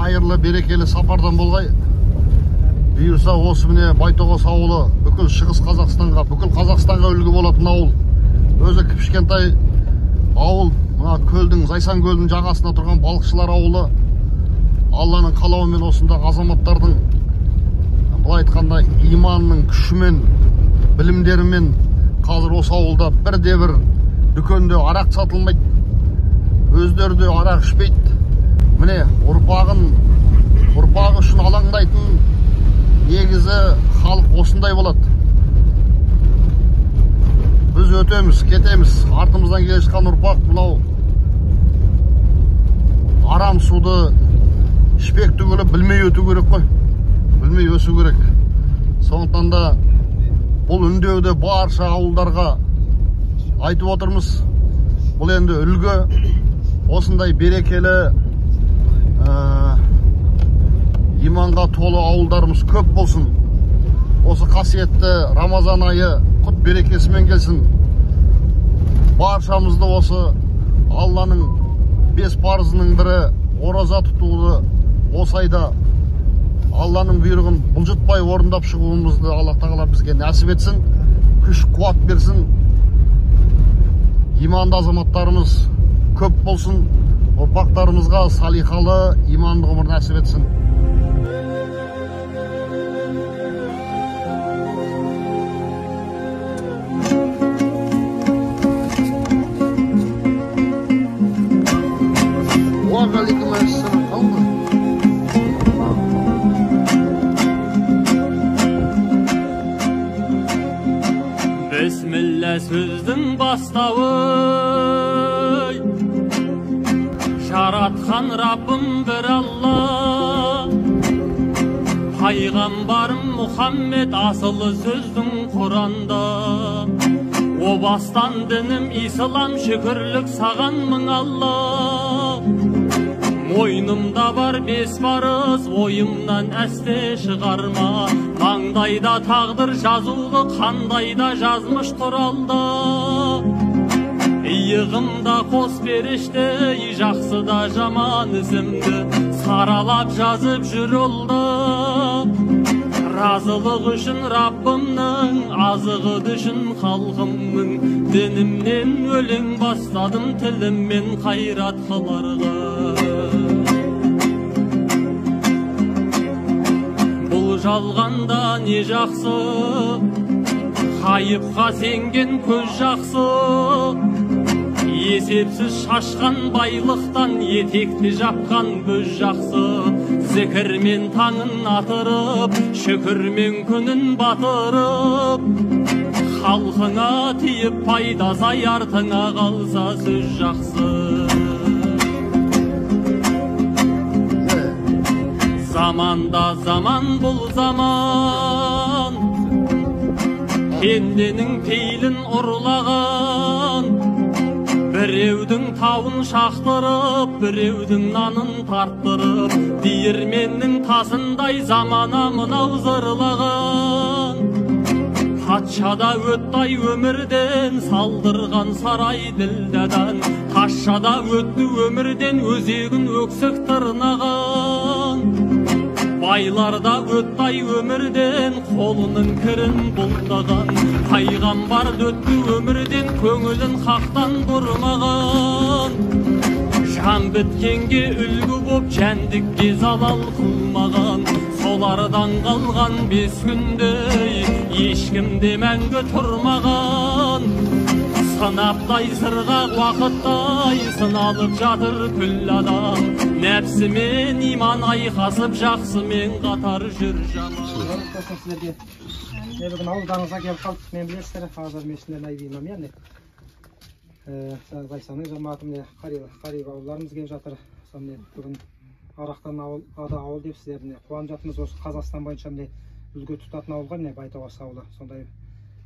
Қайырлы, берекелі сапардан болғай. Бұйырса осы міне Байтоғас ауылы бүкіл Шығыс Қазақстанға, бүкіл Қазақстанға үлгі болатын ауыл. Өзі кішкентай ауыл, мына көлдің, Зайсан көлінің жағасында тұрған балықшылар ауылы. Алланың қалауымен осындағы азаматтардың, былай айтқанда, иманның күшімен, білімдерімен қазір осы ауылда бірде-бір дүкенде арақ сатылмайды, өздері де арақ ішпейді. Міне ұрпағы үшін алаңдайтын негізі халық осындай болады. Біз өтеміз, кетеміз, артымыздан келе жатқан ұрпақ мынау арам суды ішпек түгілі білмей өту керек қой, білмей өсу керек. Сондықтан да бұл үндеуді барша ауылдарға айтып отырмыз. Бұл енді үлгі, осындай берекелі, иманға толы ауылдарымыз көп болсын. Осы қасиетті Рамазан айы құт берекесімен келсін. Баршамызды осы Алланың 5 парызының бірі ораза тұтуды осы айда Алланың бұйрығын бұлжытпай орындап шығуымызды Алла тағала бізге нәсіп етсін, күш қуат берсін. Иманды азаматтарымыз көп болсын, ұрпақтарымызға салиқалы иманды ғұмыр нәсіп етсін. Бісміллә сөздің бастауы, жаратқан Раббым бір Алла, пайғамбарым Мұхаммед асылы сөздің Құранда. О бастан дінім ислам, шүкірлік саған мың Алла. Мойнымда бар 5 парыз, ойымнан әсте шығарма. Маңдайда тағдыр жазулы, қандай да жазмыш құралда. Иығымда қос періште, жақсы да жаман ісімді саралап жазып жүр олды. Разылық үшін Раббымның, азығы үшін халқымның, дінімнен өлең бастадым, тіліммен қайрат қыларға. Бұл жалғанда не жақсы, хайыпқа сенген көз жақсы, есепсіз шашқан байлықтан етекті жапқан көз жақсы. Зікірмен таңын атырып, шүкірмен күнін батырып, халқыңа тиіп пайдасы артыңа қалса сөз жақсы. Заманда заман бұл заман, пенденің пейілін ұрлаған, біреудің тауын шақтырып, біреудің нанын тарттырып, диірменнің тасындай замана мынау зырлаған. Патшада өттай өмірден салдырған сарай ділдәдан, тасшада өтті өмірден өзегін өксік тырнаған. Байларда өттай өмірден қолының кірін бұлдаған, пайғамбар өтті өмірден көңілін хақтан бұрмаған. Жан біткенге үлгі боп жәндікке залал қылмаған, солардан қалған 5 күндей ешкім де мәңгі тұрмаған. Сынаптай сырғақ уақыттай сыналып жатыр күл адам, нәпсімен иман айқасып жақсымен қатар жүр жаман. Сіздерге мен бүгін ауылдарыңызға келіп қалдық. Мен білесіздер, Ақжар мешітінен Айби имам, яғни Зайсанның жамағаты, міне қари бауырларымыз келіп жатыр. Сонымен бүгін арақтан ауыл, ада ауыл деп сіздер міне қуанып жатырмыз. Осы Қазақстан бойынша міне үлгі тұтатын ауыл ғой міне Байтоғас ауылы. Сондай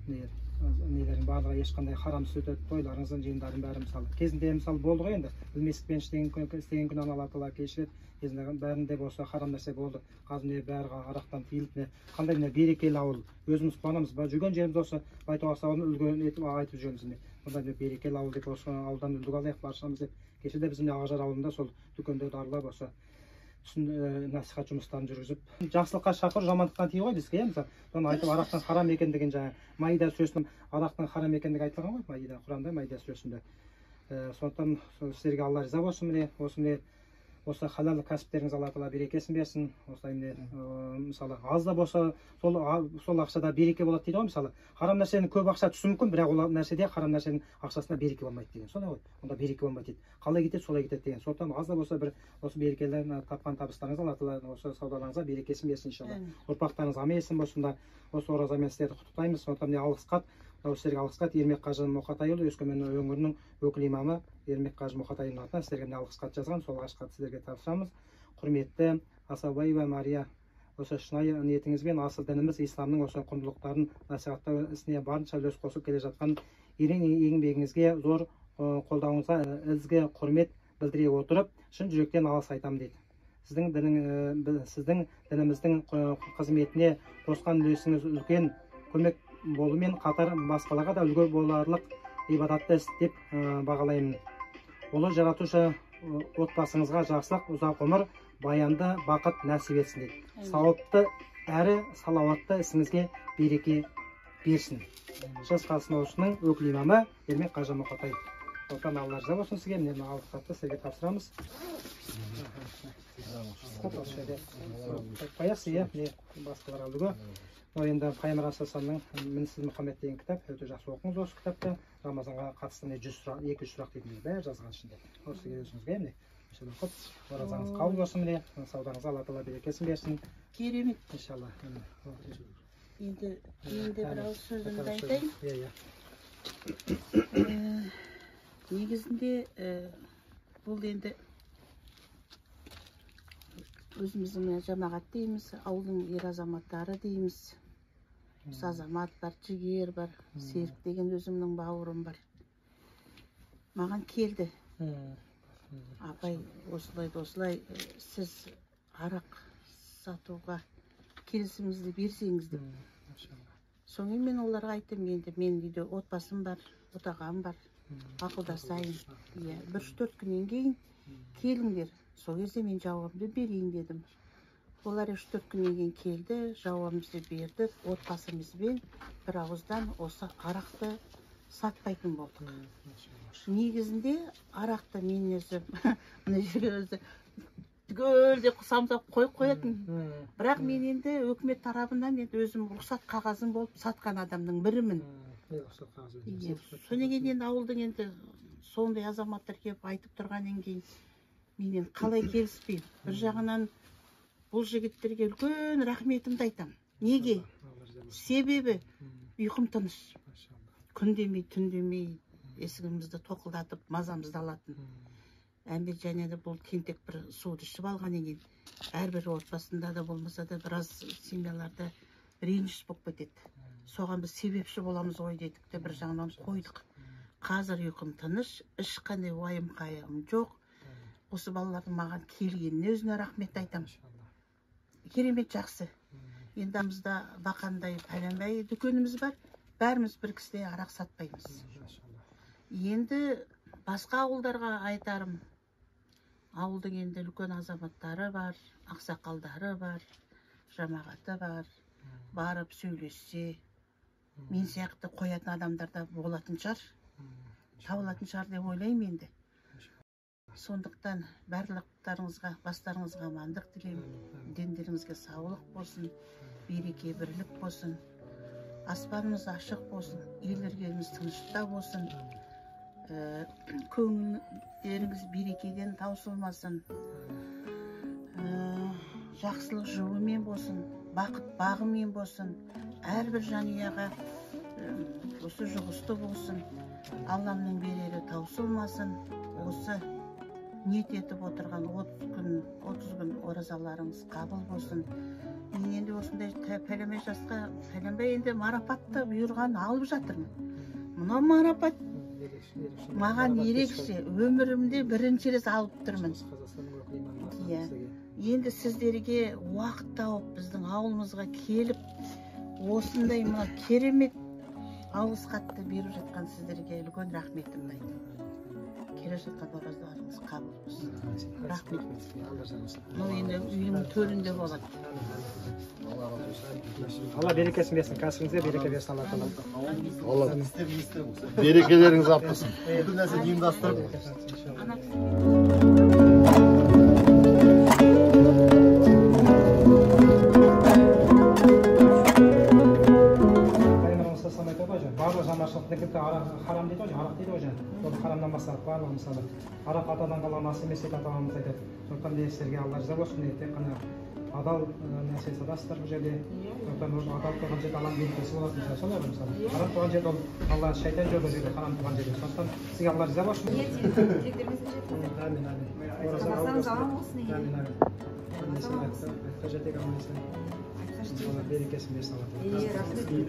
міне нелердің барлығы ешқандай харам сүт тойларыңыздың жиындардың бәрі мысалы кезінде мысалы болды ғой енді білместікпен істеген күнәні Алла тағала кешіреді. Кезінде бәрінде болса харам нәрсе болды. Қазір міне бәрі арақтан тыйылып, міне қандай міне берекелі ауыл. Өзіміз қуанамыз. Жүрген жеріміз осы Байтоғас ауылын үлгі етіп айтып жүреміз міне. Сондай бір берекелі ауыл деп осы ауылдан үлгі алайық баршамыз деп. Кеше де біз міне Ақжар ауылында сол дүкендерді аралап осы Насихат жұмыстарын жүргізіп, жақсылыққа шақыру, жамандықтан тыю ғой бізге, иә, мысалы. Соны айтып, арақтың харам екендігін, жаңа Маида сүресінде арақтың харам екендігі айтылған ғой, Маида, Құранда, Маида сүресінде. Сондықтан сіздерге Алла риза болсын, міне, осы міне осы халал кәсіптеріңіз Алла тағала берекесін берсін. Осылай міне, мысалы, аз да болса сол ақшада береке болады дейді ғой, мысалы. Харам нәрсенің көп ақша түсуі мүмкін, бірақ ол нәрседе, харам нәрсенің ақшасында береке болмайды деген. Солай ғой, онда береке болмайды дейді. Қалай кетеді, солай кетеді деген. Сондықтан аз да болса бір осы берекелі тапқан табыстарыңыз Алла тағала осы саудаларыңызға берекесін берсін иншалла. Ұрпақтарыңыз аман есен болсын да, осы оразамен сіздерді құттықтаймыз. Сондықтан міне алғыс хат, мынау сіздерге алғыс хат Ермек қажы Мұқатайұлы, Өскемен өңірінің өкіл имамы Ермек қажы Мұқатайұлының атынан сіздерге міне алғыс хат жазған, сол алғыс хатты сіздерге тапсырамыз. Құрметті Асаубаева Мария, осы шынайы ниетіңізбен асыл дініміз исламның осы құндылықтарын насихаттау ісіне барынша үлес қосып келе жатқан ерен еңбегіңізге, зор қолдауыңызға ізгі құрмет білдіре отырып, шын жүректен алғыс айтамын дейді. Сіздің дініміздің қызметіне қосқан үлесіңіз үлкен көмек болумен қатар басқаларға да үлгі боларлық ғибадатты іс деп бағалаймын. Ұлы жаратушы отбасыңызға жақсылық, ұзақ ғұмыр, баянды бақыт нәсіп етсін дейді. Сауапты әрі салауатты ісіңізге береке берсін. Шығыс Қазақстан облысының өкіл имамы Ермек қажы Мұқатаев. Сондықтан Алла риза болсын сізге. Міне мына алғыс хатты сізге тапсырамыз. Осы жерде қоясыз, иә, міне басқаларға үлгі. Мынау енді Пайғамбар алейхиссаламның Мінсіз Мұхаммед деген кітап, өте жақсы оқыңыз осы кітапты. Рамазанға қатысты міне 100 сұрақ, 200 сұрақ дейтін бәрі жазған ішінде. Осы сізге өзіңізге міне осы оқып, оразаңыз қабыл болсын, міне саудаңызға Алла тағала берекесін берсін. Керемет. Иншалла. Енді бір ауыз сөзімді айтайын. Иә, иә. Негізінде бұл енді өзіміздің жамағат дейміз, ауылдың ер азаматтары дейміз. Біз азамат бар, жігер бар, Серік деген өзімнің бауырым бар. Маған келді. Апай, осылай осылай, сіз арақ сатуға келісіміңізді берсеңіз деп. Содан мен оларға айттым, енді мен үйде отбасым бар, отағам бар, ақылдасайын. Иә, 1-4 күннен кейін келіңдер. Сол кезде мен жауабымды берейін дедім. Олар 3-4 күннен кейін келді, жауабымызды бердік. Отбасымызбен бір ауыздан осы арақты сатпайтын болдық. Негізінде арақты мен өзім мына жерге өзі түгел деп самсап қойып қоятын. Бірақ мен енді өкімет тарапынан енді өзім рұқсат қағазым болып сатқан адамның бірімін. Содан кейін енді ауылдың енді сондай азаматтар келіп айтып тұрғаннан кейін мен енді қалай келіспеймін. Бір жағынан бұл жігіттерге үлкен рахметімді айтамын. Неге? Себебі ұйқым тыныш. Күн демей, түн демей есігімізді тоқылдатып, мазамызды алатын. Әмір және де бұл тентек бір суды ішіп алғаннан кейін әрбір отбасында да болмаса да біраз семьяларда реніш болып кетеді. Соған біз себепші боламыз ғой дедік те бір жағынан қойдық. Қазір ұйқым тыныш, ешқандай уайым қайғым жоқ. Осы балалардың маған келгеніне өзіне рахмет айтамын. Керемет жақсы. Енді амызда бақандай пәленбай дүкеніміз бар. Бәріміз бір кісіде арақ сатпаймыз. Енді басқа ауылдарға айтарым, ауылдың енді үлкен азаматтары бар, ақсақалдары бар, жамағаты бар. Барып сөйлессе, мен сияқты қоятын адамдар да болатын шығар, табылатын шығар деп ойлаймын енді. Сондықтан барлықтарыңызға, бастарыңызға амандық тілеймін, дендеріңізге саулық болсын, береке бірлік болсын, аспанымыз ашық болсын, елдеріңіз тынышта болсын, көңілдеріңіз берекеден таусылмасын, жақсылық жолымен болсын, бақыт бағымен болсын, әрбір жанұяға осы жұғысты болсын, Алламның берері таусылмасын. Осы ниет етіп отырған 30 күн оразаларыңыз қабыл болсын. Мен енді осындай пәленбай жасқа, пәленбай енді марапатты бұйырған алып жатырмын. Мынау марапат маған ерекше, өмірімде бірінші рет алып тұрмын. Енді сіздерге уақыт тауып біздің ауылымызға келіп осындай мына керемет алғыс хатты беріп жатқан сіздерге үлкен рахметімді айтамын. Келе жатқан оразаларыңыз қабыл болсын. Рахмет. Мынау енді үйдің төрінде болады. Алла берекесін берсін, кәсібіңізге береке берсін Алла тағала. Алла берекелеріңіз артсын. Бүкіл нәрсені ұйымдастырып. Ана кісі барлық жаманшылықтың кілті арақ харам дейді ғой, арақ дейді ғой жаңа. Ол харамнан басталады барлығы мысалы. Арақ атадан қалған ас емес дейді, ата-бабамыз айтады. Сондықтан да сіздерге Алла риза болсын, тек қана адал нәрсе сатасыздар бұл жерде. Сондықтан ол адал тұрған жерде Алланың берекесі болады мысалы, солай ғой мысалы. Харам тұрған жерде ол Алла шайтан жоқ ол жерде, харам тұрған жерде. Сондықтан сізге Алла риза болсын. Тілектеріңізді жеткізіп. Әмин, әмин. Рамазаныңыз аман болсын. Әмин, әмин. Аман есен. Алла берекесін берсін Алла. Рахмет.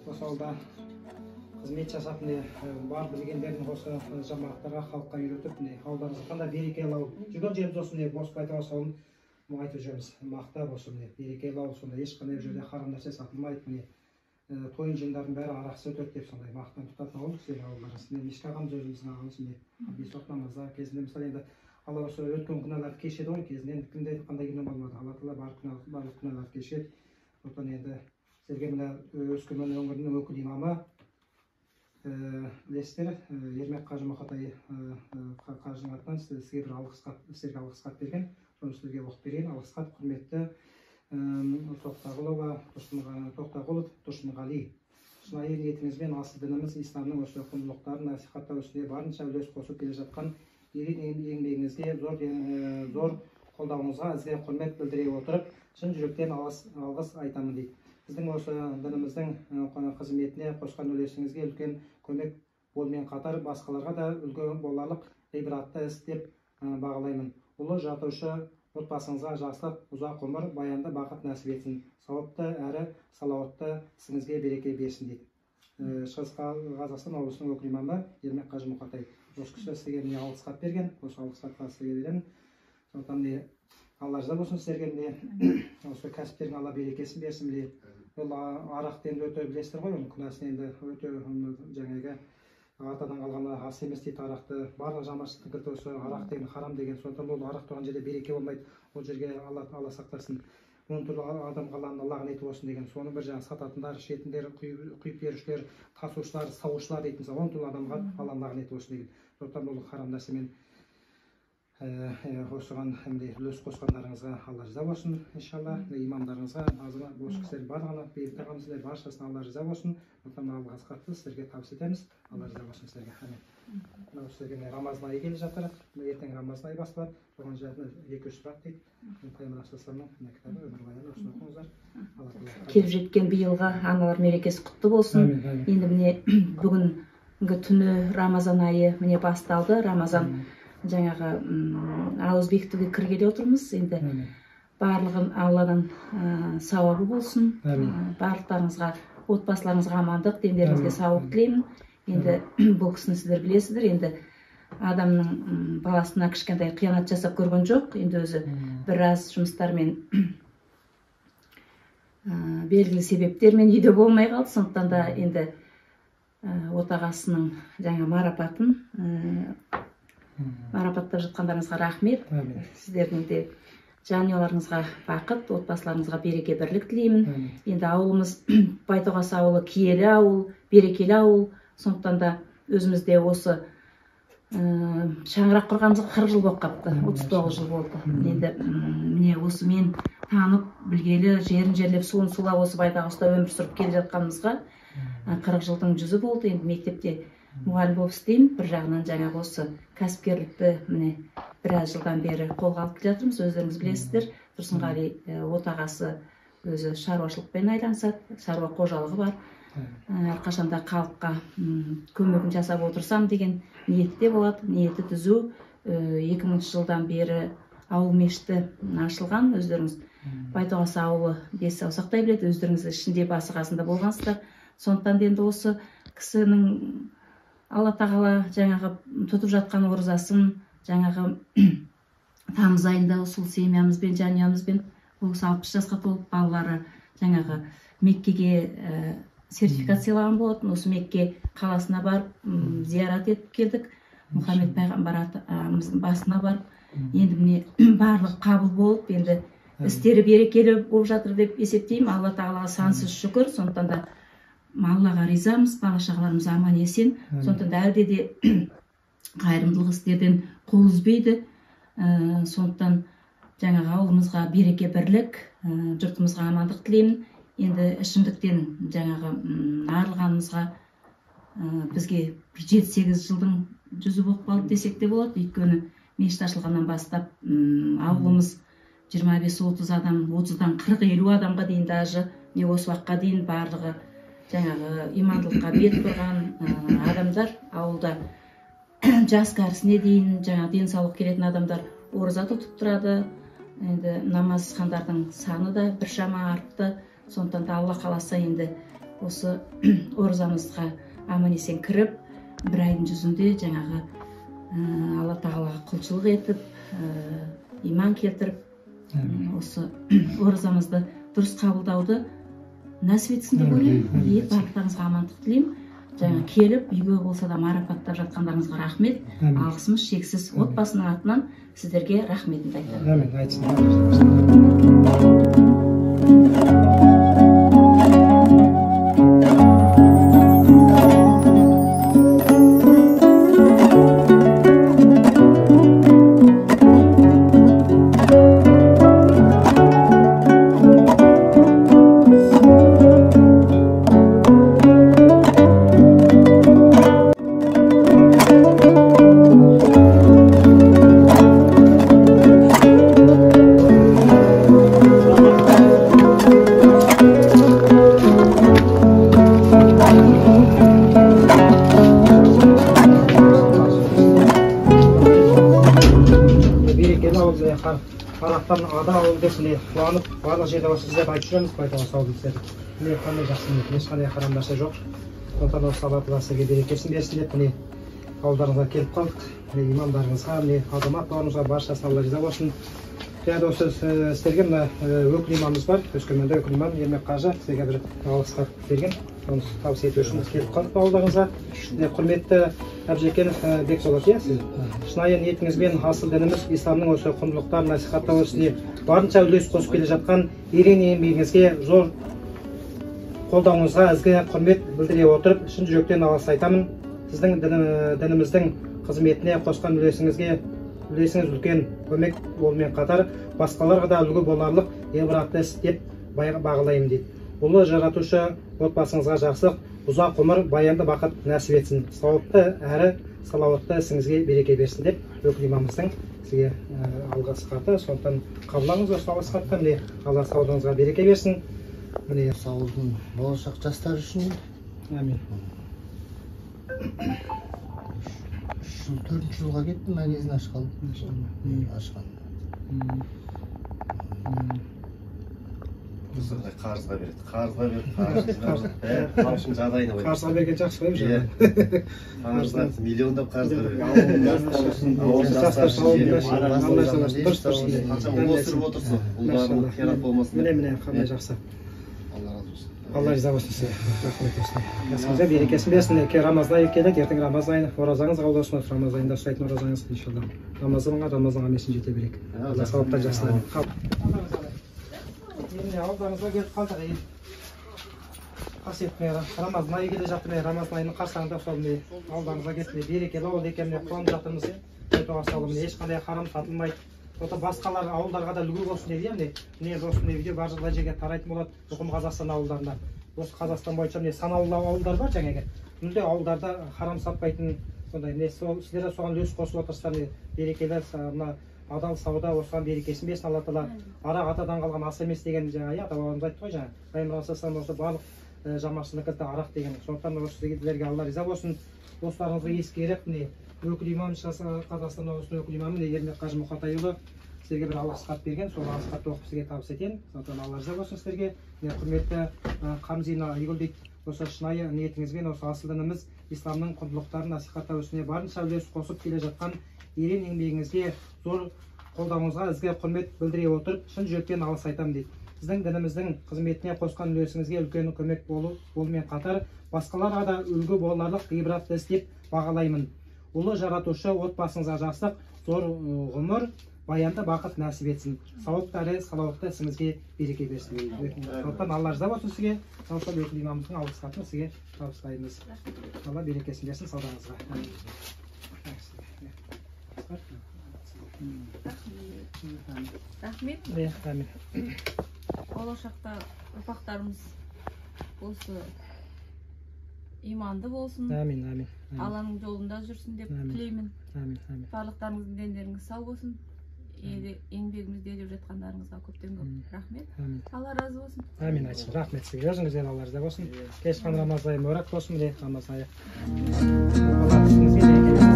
Осы ауылда қызмет жасап, міне бар білгендерін осы жамағаттарға, халыққа үйретіп, міне ауылдарымызға қандай берекелі ауыл. Жүрген жеріміз осы міне осы Байтоғас ауылын айтып жүрміз, мақтап осы міне берекелі ауыл, сондай ешқандай бұл жерде харам нәрсе сатылмайды, міне тойын жиындардың бәрі арақсыз өтеді деп сондай мақтан тұтатын ауыл сіздердің ауылдарыңыз. Міне Мишка ағамыз өзіміздің ағамыз, міне бес уақыт намазда кезінде мысалы енді Алла осы өткен күнәларды кешеді ғой, кезінен кімде қандай күнә болмады, Алла тағала барлық күнәларды кешеді. Сондықтан енді сіздерге мына Өскемен өңірінің өкіл имамы білесіздер, Ермек қажы Мұқатай қажының атынан сізге бір алғыс хат, сіздерге алғыс хат берген, соны сіздерге оқып берейін. Алғыс хат құрметті Тоқтағұлова, Тоқтағұлов Тұрсынғали, шынайы ниетіңізбен асыл дініміз исламның осы құндылықтарын насихаттау ісіне барынша үлес қосып келе жатқан ерен еңбегіңізге зор қолдауыңызға ізгі құрмет білдіре отырып, шын жүректен алғыс айтамын дейді. Біздің осы дініміздің қызметіне қосқан үлесіңізге үлкен көмек болумен қатар басқаларға да үлгі боларлық ғибратты іс деп бағалаймын. Ұлы жаратушы отбасыңызға жақсылық, ұзақ ғұмыр, баянды бақыт нәсіп етсін. Сауапты әрі салауатты ісіңізге береке берсін дейді. Шығыс Қазақстан облысының өкіл имамы Ермек қажы Мұқатай. Осы кісі сізге міне алғыс хат берген, осы алғыс хатқа сізге беремін. Сондықтан міне Алла риза болсын сіздерге, міне осы кәсіптердің Алла берекесін берсін. Міне ол арақты енді өте білесіздер ғой, оның күнәсін енді өте жаңағы атадан қалған ас емес дейді арақты. Барлық жаманшылықтың кілті осы арақ деген харам деген. Сондықтан ол арақ тұрған жерде береке болмайды, ол жерге Алла сақтасын. Он түрлі адамға Алланың лағнеті болсын деген. Соны бір жаңағы сататындар, ішетіндер, құйып берушілер, тасушылар, саушылар дейтін, мысалы он түрлі адамға Алланың лағнеті болсын деген. Сондықтан ол харам нәрсемен осыған үлес қосқандарыңызға Алла риза болсын, иншалла. Имамдарыңызға, азамат осы кісілер барлығына, бейбіт ағамыз баршасына Алла риза болсын. Сондықтан алғыс хатты сіздерге табыс етеміз. Алла риза болсын сіздерге. Әмин. Мынау сіздерге Рамазан айы келе жатыр. Ертең Рамазан айы басталады. Соған 2-3 сұрақ дейді. Пайғамбар алейхиссаламның мына кітабы өмірбаяны, осыны оқыңыздар. Келіп жеткен биылғы аналар мерекесі құтты болсын. Енді міне бүгінгі түні Рамазан айы міне басталды. Рамазан жаңағы ауыз бекітуге кіргелі отырмыз. Енді барлығын Алладан сауабы болсын. Барлықтарыңызға, отбасыларыңызға амандық, дендеріңізге саулық тілеймін. Енді бұл кісіні сіздер білесіздер. Енді адамның баласына кішкентай қиянат жасап көрген жоқ. Енді өзі біраз жұмыстармен белгілі себептермен үйде болмай қалды. Сондықтан да енді отағасының жаңа марапатын марапаттап жатқандарыңызға рахмет. Сіздердің де жанұяларыңызға бақыт, отбасыларыңызға береке, бірлік тілеймін. Енді ауылымыз Байтоғас ауылы киелі ауыл, берекелі ауыл. Сондықтан да өзіміз де осы шаңырақ құрғанымызға 40 жыл болып қапты, 39 жыл болды. Енді міне осы мен танып білгелі, жерін жерлеп, суын сулап осы Байтоғаста өмір сүріп келе жатқанымызға 40 жылдың жүзі болды. Енді мектепте мұғалім болып істеймін. Бір жағынан жаңағы осы кәсіпкерлікті міне біраз жылдан бері қолға алып келе жатырмыз. Өздеріңіз білесіздер, Тұрсынғали отағасы Өзі шаруашылықпен айналысады, шаруа қожалығы бар. Әрқашанда халыққа көмегін жасап отырсам деген ниетте болады. Ниеті түзу. 2000 жылдан бері ауыл мешіті ашылған. Өздеріңіз Байтоғас ауылы 5 саусақтай біледі, өздеріңіз ішінде басы қасында болғансыздар. Сондықтан енді осы кісінің Алла тағала жаңағы тұтып жатқан оразасын, жаңағы тамыз айында сол семьямызбен, жанұямызбен ол кісі 60 жасқа толып, балалары жаңағы Меккеге сертификат сыйлаған болатын. Осы Мекке қаласына барып зиярат етіп келдік. Мұхаммед пайғамбар атамыздың басына барып, енді міне барлығы қабыл болып, енді істері берекелі болып жатыр деп есептеймін. Алла тағалаға сансыз шүкір. Сондықтан да Аллаға ризамыз, бала шағаларымыз аман есен. Сондықтан да әлде де қайырымдылық істерден қол үзбейді. Сондықтан жаңағы ауылымызға береке, бірлік, жұртымызға амандық тілеймін. Енді ішімдіктен жаңағы арылғанымызға бізге 7-8 жылдың жүзі болып қалды десек те болады. Өйткені мешіт ашылғаннан бастап ауылымыз 25-30 адам, 30-дан 40-50 адамға дейін, даже не осы уақытқа дейін барлығы жаңағы имандылыққа бет бұрған адамдар. Ауылда жас кәрісіне дейін жаңағы денсаулық келетін адамдар ораза тұтып тұрады. Енді намазхандардың саны да біршама артты. Сондықтан да Алла қаласа енді осы оразамызға аман есен кіріп, бір айдың жүзінде жаңағы Алла тағалаға құлшылық етіп, иман келтіріп, осы оразамызды дұрыс қабылдауды нәсіп етсін деп ойлаймын. Барлықтарыңызға амандық тілеймін. Жаңа келіп үйге болса да марапаттап жатқандарыңызға рахмет. Алғысымыз шексіз. Отбасының атынан сіздерге рахметімді айтамын. Әмин, айтсын. Арақтан ада ауыл деп міне қуанып, барлық жерде осы сіздерді айтып жүреміз. Байтоғас ауылы сіздерді міне қандай жақсы, ешқандай харам нәрсе жоқ. Сондықтан осы Алла тағала сізге берекесін берсін деп міне ауылдарыңызға келіп қалдық. Міне имамдарыңызға, міне азамат бауырымызға баршасына Алла риза болсын. Және осы сіздерге мына өкіл имамымыз бар, Өскеменде өкіл имам Ермек қажы сізге бір алғыс хат берген. Оны табыс ету үшін біз келіп қалдық ауылдарыңызға. Құрметті Әбжекенов Бекболат, иә, сіз шынайы ниетіңізбен асыл дініміз исламның осы құндылықтарын насихаттау ісіне барынша үлес қосып келе жатқан ерен еңбегіңізге, зор қолдауыңызға ізгі құрмет білдіре отырып, шын жүректен алғыс айтамын. Сіздің дініміздің қызметіне қосқан үлесіңіз үлкен көмек болумен қатар басқаларға да үлгі боларлық ғибратты іс деп бағалаймын дейді. Ұлы жаратушы отбасыңызға жақсылық, ұзақ ғұмыр, баянды бақыт нәсіп етсін. Сауапты әрі салауатты ісіңізге береке берсін деп өкіл имамымыздың сізге алғыс хаты. Сондықтан қабылдаңыз осы алғыс хатты. Міне Алла саудаңызға береке берсін. Міне ауылдың болашақ жастары үшін. Әмин. 3 жыл, 4 жылға кеттім магазин ашқалы. Ашқан. Қарызға береді, қарызға береді, қарызға береді. Халықтың жағдайына байланысты. Қарызға берген жақсы ғой, иә. Қарызға миллиондап қарызға береді. Жастар дұрыс дұрыс. Қанша өсіріп отырсың, ұлдарың қиянат болмасын. Міне, міне қандай жақсы. Алла разы болсын. Алла риза болсын сізге. Рахмет болсын. Кәсібіңізге берекесін берсін. Рамазан айы келеді, ертең Рамазан айы, оразаңыз қабыл болсын. Рамазан айында ұстайтын оразаңыз иншалла. Рамазанға, Рамазанға месін жете берейік. Алла сауаптан жасасын. Міне ауылдарыңызға келіп қалдық. Қасиетті Рамазан айы келе жатыр. Рамазан айының қарсаңында сол міне ауылдарыңызға келіп, берекелі ауыл екен, міне қуанып жатырмыз. Байтоғас ауылы міне ешқандай харам сатылмайды. Сондықтан басқалар ауылдарға да үлгі болсын деп, міне міне осындай видео барлық жерге тарайтын болады, бүкіл Қазақстан ауылдарында. Осы Қазақстан бойынша міне санаулы ауылдар бар жаңағы. Мүлде ауылдарда харам сатпайтын сондай міне сол сіздер де соған үлес қосып отырсыздар. Міне берекелі мына Адал сауда осыған берекесін берсін Алла тағала. Арақ атадан қалған ас емес деген жаңа ата бабамыз айтты ғой жаңа. Пайғамбар алейхиссалам осы барлық жаманшылықты арақ деген. Сондықтан осы сіздерге Алла риза болсын. Достарыңызға ескеріп, міне өкіл имам Шығыс Қазақстан облысының өкіл имамы Ермек қажы Мұқатайұлы сіздерге бір алғыс хат берген. Сол алғыс хатты оқып сізге табыс етемін. Сондықтан Алла риза болсын сіздерге. Міне құрметті Қамзина Айгүл дейді, осы шынайы ниетіңізбен осы асыл дініміз исламның құндылықтарын насихаттау ісіне барынша үлес қосып келе жатқан ерен еңбегіңізге зор қолдауыңызға ізгі құрмет білдіре отырып, шын жүректен алғыс айтамын дейді. Сіздің дініміздің қызметіне қосқан үлесіңізге үлкен көмек болумен қатар басқаларға да үлгі боларлық ғибратты іс деп бағалаймын. Ұлы жаратушы отбасыңызға жақсылық, зор ғұмыр, баянды бақыт нәсіп етсін. Сауапты әрі салауатты ісіңізге береке берсін. Сондықтан Алла риза болсын сізге. Сондықтан өкіл имамымыздың алғыс хатын сізге табыстаймыз. Алла берекесін берсін саудаңызға. Рахмет. Болашақта ұрпақтарымыз осы иманды болсын. Әмин, әмин. Алланың жолында жүрсін деп тілеймін. Әмин, әмин. Барлықтарыңыздың дендеріңіз сау болсын. Еңбегімізде деп жатқандарыңызға көптен көп рахмет. Алла разы болсын. Әмин айтсын. Рахмет сізге. Өзіңізге Алла разы болсын. Кешқан Рамазан айы мүбәрәк болсын. Міне Рамазан айы. Алла ісіңізге береке берсін.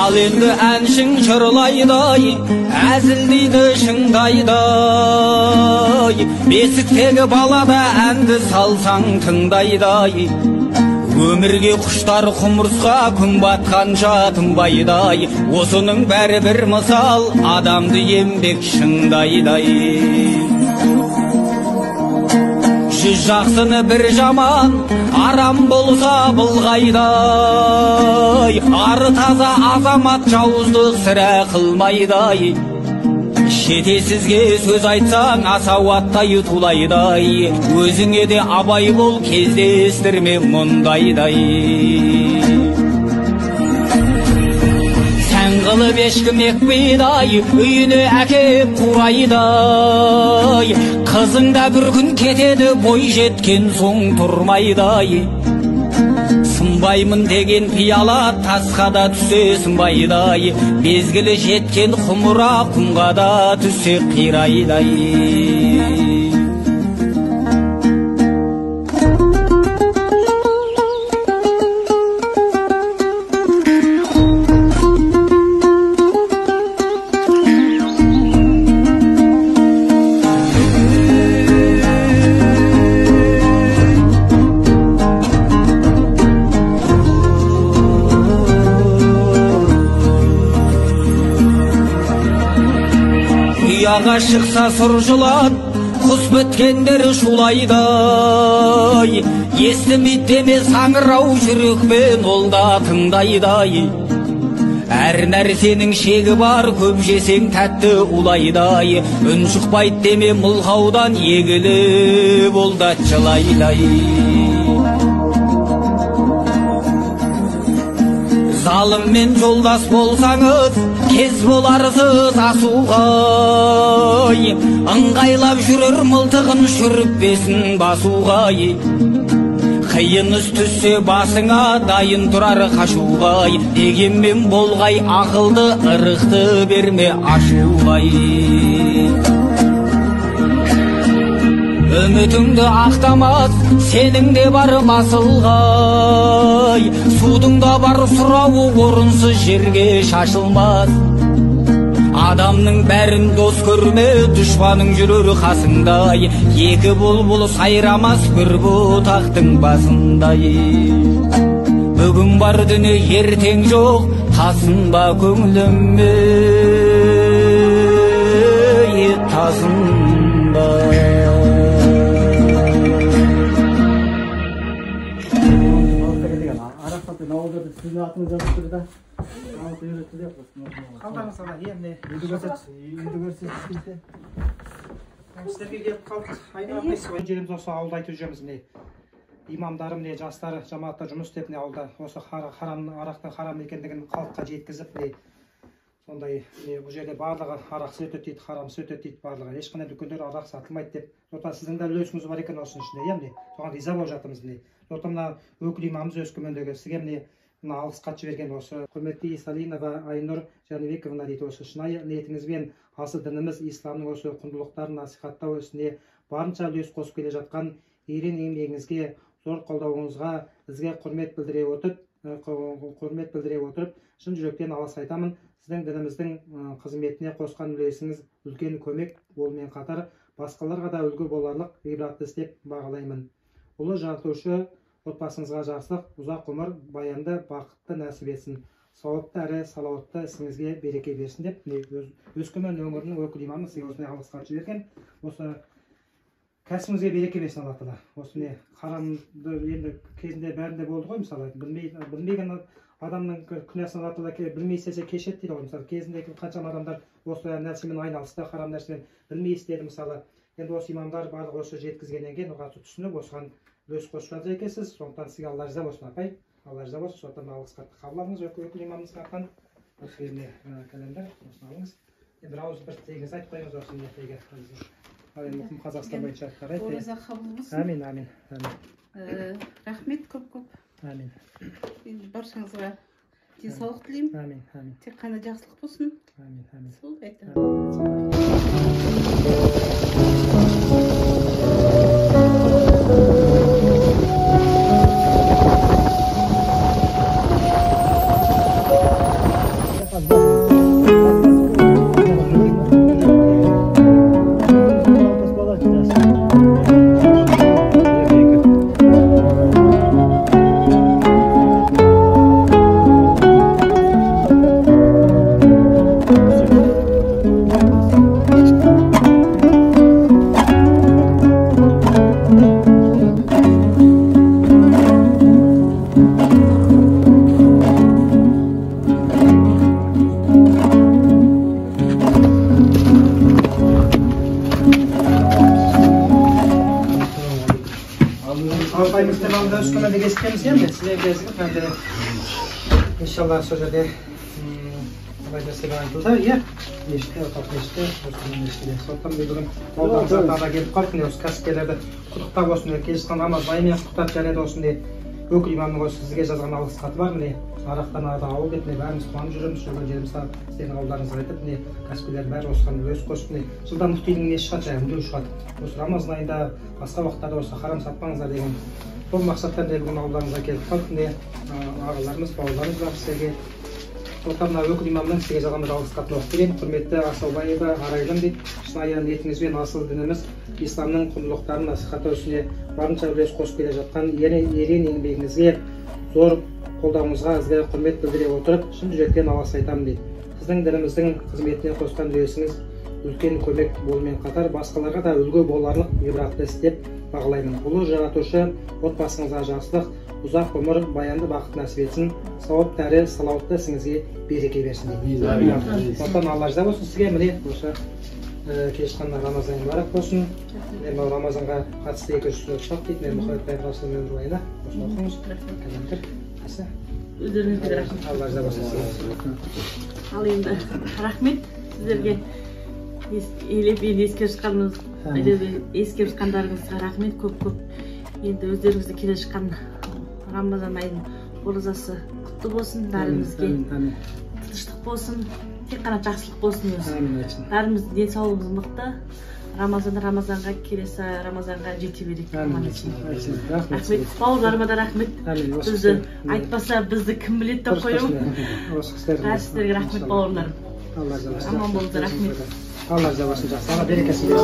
Ал енді әншің жырлайды, әзілдейді шыңдайды. Бесіктегі бала да әнді салсаң тыңдайды. Өмірге құштар құмырсқа күн батқанша тынбайды. Осының бәрі бір мысал, адамды еңбек шыңдайды. Жүз жақсыны бір жаман, арам болса былғайды. Ары таза азамат жауыздық сірә қылмайды. Шетесізге сөз айтсаң асау аттай тулайды. Өзіңе де абай бол, кездестірме мұндайдай. Сән қылып ешкім екпейді, үйіне әкеп қурайды. Қызың да бір күн кетеді, бой жеткен соң тұрмайды. Сынбаймын деген пиала тасқа да түссе сынбайды. Мезгілі жеткен құмыра құмға да түссе қирайды. Ұяға шықса сұр жылан, құс біткендер шулайды. Естімейді деме саңырау, жүрекпен ол да тыңдайды. Әр нәрсенің шегі бар, көп жесең тәтті улайды. Үн шықпайды деме мылқаудан, егіліп ол да жылайды. Залыммен жолдас болсаңыз, кез боларсыз асуға. Ыңғайлап жүрер мылтығын шүріппесін басуға. Қиын іс түссе басыңа, дайын тұрар қашуға. Дегенмен болғай ақылды, ырықты берме ашуға. Үмітіңді ақтамас, сенің де бар масылғай. Судың да бар сұрауы орынсыз жерге шашылмас. Адамның бәрін дос көрме, дұшпаның жүрер қасыңдай. Екі бұлбұл сайрамас бір бұтақтың басындай. Бүгін бар дүние ертең жоқ, тасынба көңілім, тасынба. Сіздің атыңыз жазып тұр да. Алты үйретті деп Қалдарыңыз қалай? Міне. Үйді көрсетсе. Сіздерге келіп қалдық. Айналып жеріміз осы ауылда айтып жүрміз міне. Имамдары міне, жастары жамағатта жұмыс істеп міне ауылда осы харам, арақтың харам екендігін халыққа жеткізіп міне. Сондай бұл жерде барлығы арақсыз өтеді дейді, харамсыз өтеді дейді барлығы. Ешқандай дүкендер арақ сатылмайды деп. Сондықтан сіздің де үлесіңіз бар екен осының ішінде, иә, міне. Соған риза болып жатырмыз міне. Сондықтан мына өкіл имамымыз Өскемендегі сізге міне мына алғыс хат жіберген осы құрметті Исалинова Айнұр Жәнібековна дейді, осы шынайы ниетіңізбен асыл дініміз исламның осы құндылықтарын насихаттау ісіне барынша үлес қосып келе жатқан ерен еңбегіңізге, зор қолдауыңызға ізгі құрмет білдіре отырып, шын жүректен алғыс айтамын. Сіздің дініміздің қызметіне қосқан үлесіңіз үлкен көмек болумен қатар басқаларға да үлгі боларлық ғибратты іс деп бағалаймын. Ұлы жаратушы отбасыңызға жақсылық, ұзақ ғұмыр, баянды, бақытты нәсіп етсін. Сауапты әрі салауатты ісіңізге береке берсін деп Өскемен өңірінің өкіл имамы сізге осындай алғыс хат жіберген. Осы кәсібіңізге береке берсін Алла тағала. Осы міне харамды енді кезінде бәрінде болды ғой, мысалы білмеген адамның күнәсін Алла тағала білмей істесе кешеді дейді ғой. Мысалы кезінде қаншама адамдар осы нәрсемен айналысты, харам нәрсемен білмей істеді мысалы. Енді осы имамдар барлығы осы жеткізгеннен кейін оған түсініп осыған үлес қосып жатыр екенсіз. Сондықтан сізге Алла риза болсын апай, Алла риза болсын. Сондықтан алғыс хатты қабыл алыңыз өкіл имамымыздың атынан. Осы міне кәлемдер осыны алыңыз. Енді бір ауыз бір тілегіңізді айтып қойыңыз осы ниетке. Ал енді мұқым Қазақстан бойынша тарайды. Ораза қабыл болсын. Әмин, әмин, әмин. Рахмет көп-көп. Әмин. Енді баршаңызға денсаулық тілеймін. Әмин, әмин. Тек қана жақсылық болсын. Әмин, әмин. Сол айтамын. İnşallah сол жерде абай нәрселер айтылды, иә, мешітте, орталық мешітте, Өскемен мешітінде. Сондықтан бүгін молдамызға тағы да келіп қалдық. Міне осы кәсіпкерлерді құттықтап осындай келе жатқан Рамазан айымен құттықтап, және де осындай өкіл имамның осы сізге жазған алғыс хаты бар. Міне арақтан ада ауыл деп міне бәріміз қуанып жүрміз, жүрген жеріміз сіздердің ауылдарыңызға айтып, міне кәсіпкерлер бәрі осыған үлес қосып, міне жылда мүфтидің несі шығады, жаңағы үндеу шығады. Осы Рамазан айында басқа уақыттарда осы харам сатпаңыздар деген бұл мақсаттан да бүгін ауылдарыңызға келіп қалдық. Міне ағаларымыз, бауырларымыз бар сіздерге. Сондықтан мына өкіл имамның сізге жазған бір алғыс хатын оқып берейін. Құрметті Асаубаева Арайлым дейді, шынайы ниетіңізбен асыл дініміз исламның құндылықтарын насихаттау ісіне барынша үлес қосып келе жатқан ерен еңбегіңізге, зор қолдауыңызға ізгі құрмет білдіре отырып, шын жүректен алғыс айтамын дейді. Сіздің дініміздің қызметіне қосқан үлесіңіз үлкен көмек болумен қатар басқаларға да үлгі боларлық ғибратты іс деп бағалаймын. Ұлы жаратушы отбасыңызға жақсылық, ұзақ ғұмыр, баянды бақыт нәсіп етсін, сауапты әрі салауатты ісіңізге береке берсін дейді. Сондықтан Алла риза болсын сізге. Міне осы келе жатқан Рамазан мүбәрак болсын. Міне мынау Рамазанға қатысты 200 сүре шығады дейді. Міне Мұхаммед пайғамбар өмірбаяны, осыны оқыңыз. Кәлемдер. Өздеріңізге рахмет. Алла риза болсын сізге. Ал енді рахмет сіздерге. Елеп енді ескеріп шыққандарыңызға рахмет көп-көп. Енді өздеріңізді келе шыққан Рамазан айының оразасы құтты болсын, бәрімізге тыныштық болсын, тек қана жақсылық болсын өзі. Бәріміздің денсаулығымыз мықты. Рамазан Рамазанға, келесі Рамазанға жете берейік. Рахмет. Бауырларыма да рахмет. Бізді айтпаса бізді кім біледі деп қоямын. Бәрі сіздерге рахмет бауырларым. Аман болыңыздар, рахмет. Алла риза болсын, жақсы. Алла берекесін берсін.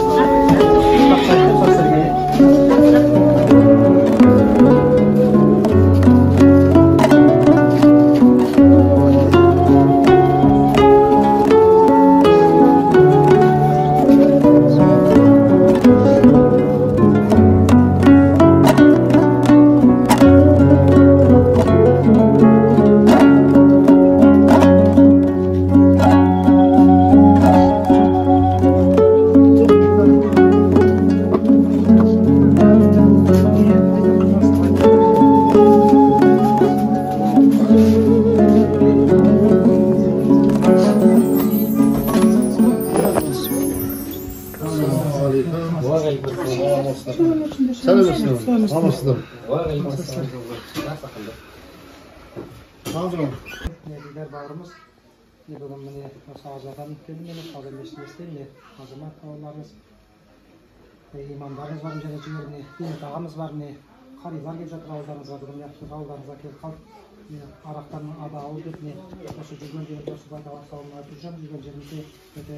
Сәлеметсіздер. Амансыздар. Міне Дидар бауырымыз, міне бүгін міне осы Ақжардан келдім, міне Сауда мешітінде міне азамат бауырларымыз, имамдарымыз бар, және жігер міне Бейнет ағамыз бар, міне қарилар келіп жатыр ауылдарыңызға. Бүгін міне ауылдарыңызға келіп қалдық. Міне арақтан ада ауыл деп міне осы жүрген жерімізде осы Байтоғас ауылын айтып жүрміз. Жүрген жерімізде өте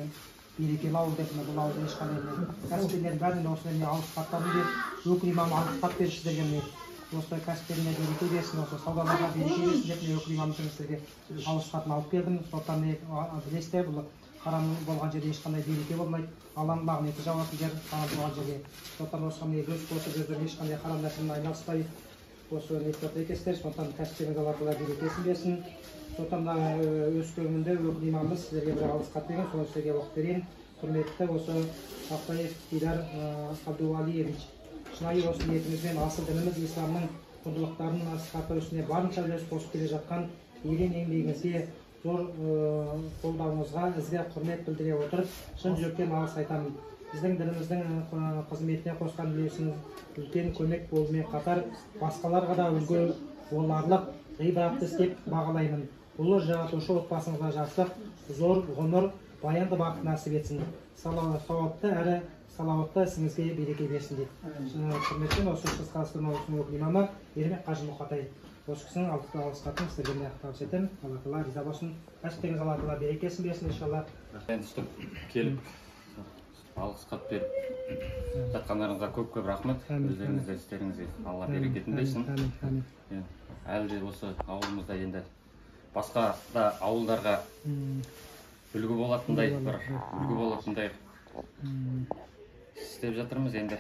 берекелі ауыл деп, міне бұл ауылда ешқандай міне кәсіпкерлердің бәріне осындай міне алғыс хаттарын беріп, өкіл имам алғыс хат берді сіздерге. Міне осы кәсіпкерлеріне береке берсін, осы саудаларға береке берсін деп міне өкіл имамыздың сіздерге алғыс хатын алып келдім. Сондықтан міне білесіздер, бұл харам болған жерде ешқандай береке болмайды, Алланың лағнеті жауатын жер харам болған жерге. Сондықтан осыған міне үлес қосып, өздерің ешқандай харам нәрсемен айналыспай осы нетіп жатыр екенсіздер. Сондықтан кәсіпкерлеріңізге Алла тағала берекесін берсін. Сондықтан мына өскеменде өкіл имамымыз сіздерге бір алғыс хат берген, соны сіздерге оқып берейін. Құрметті осы Ақтаев Дидар Абдуалиевич, шынайы осы ниетіңізбен асыл дініміз исламның құндылықтарын насихаттау ісіне барынша үлес қосып келе жатқан ерен еңбегіңізге, зор қолдауыңызға ізгі құрмет білдіре отырып, шын жүректен алғыс айтамын. Біздің дініміздің қызметіне қосқан үлесіңіз үлкен көмек болумен қатар басқаларға да үлгі боларлық ғибратты іс деп бағалаймын. Ұлы жаратушы отбасыңызға жастық, зор ғұмыр, баянды бақыт нәсіп етсін. Сауапты әрі салауатты ісіңізге береке берсін дейді. Құрметпен осы Шығыс Қазақстан облысының өкіл имамы Ермек қажы Мұқатай. Осы кісінің алғыс хатын сіздерге міне табыс етемін. Алла тағала риза болсын. Кәсіптеріңізге Алла тағала берекесін берсін, иншалла. Сөйтіп келіп алғыс хат беріп жатқандарыңызға көп-көп рахмет. Өздеріңізге, істеріңізге Алла берекетін берсін. Әлі де осы ауылымызда енді басқа да ауылдарға үлгі болатындай, бір үлгі болатындай істеп жатырмыз енді.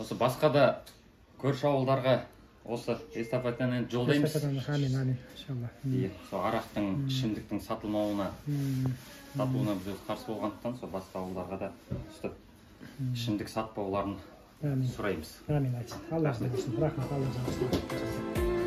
Осы басқа да көрші ауылдарға осы эстафетаны енді жолдаймыз. Амин, амин, иншалла. Сол арақтың, ішімдіктің сатылмауына, сатылуына біз өз қарсы болғандықтан, сол басқа ауылдарға да сөйтіп ішімдік сатпауларын сұраймыз. Амин, айтсын. Алла разы болсын. Рахмет, Алла разы болсын.